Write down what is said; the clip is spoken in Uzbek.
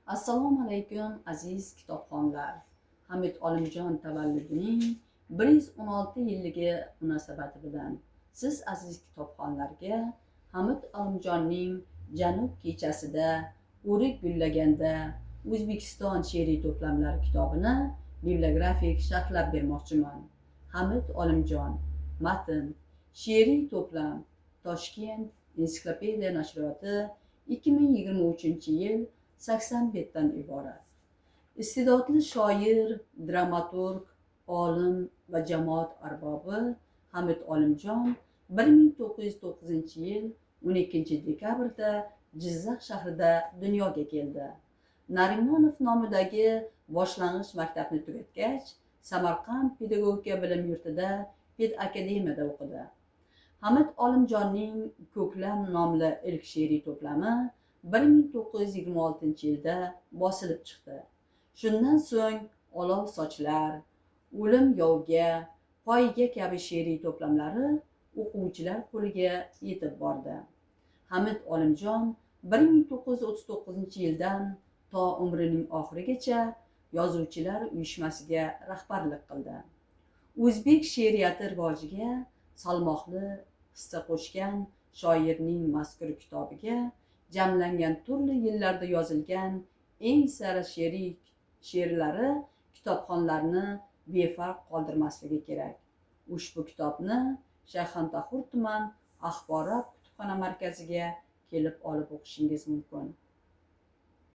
Assalomu alaykum, aziz kitobxonlar. Hamid Olimjon tavalludining 116 yilligi munosabati bilan siz aziz kitobxonlarga Hamid Olimjonning Janub kechasida, O'rik gullaganda, O'zbekiston she'riy to'plamlari kitobini bibliografik sharhlab bermoqchiman. Hamid Olimjon, matn, she'riy to'plam, Toshkent, Ensiklopediya nashriyoti, 2023-yil, 80 betdan iborat. Iste'dodli shoir, dramaturg, olim va jamoat arbobi Hamid Olimjon 1909-yil 12 dekabrda Jizzax shahrida dunyoga keldi. Narimonov nomidagi boshlang'ich maktabni tugatgach, Samarqand pedagogika bilim yurtida pedakademiyada o'qidi. Hamid Olimjonning Ko'klam nomli ilk she'riy to'plami 1926-yilda bosilib chiqdi. Shundan so'ng Olov sochlar, O'lim yovga, Poyga kabi she'riy to'plamlari o'quvchilar qo'liga yetib bordi. Hamid Olimjon 1939-yildan to umrining oxirigacha Yozuvchilar uyushmasiga rahbarlik qildi. O'zbek she'riyati rivojiga salmoqli hissa qo'shgan shoirning mazkur kitobiga jamlangan turli yillarda yozilgan eng sara she'riy she'rlari kitobxonlarni befarq qoldirmasligi kerak. Ushbu kitobni Shayxontohur tuman axborot kutubxona markaziga kelib olib o'qishingiz mumkin.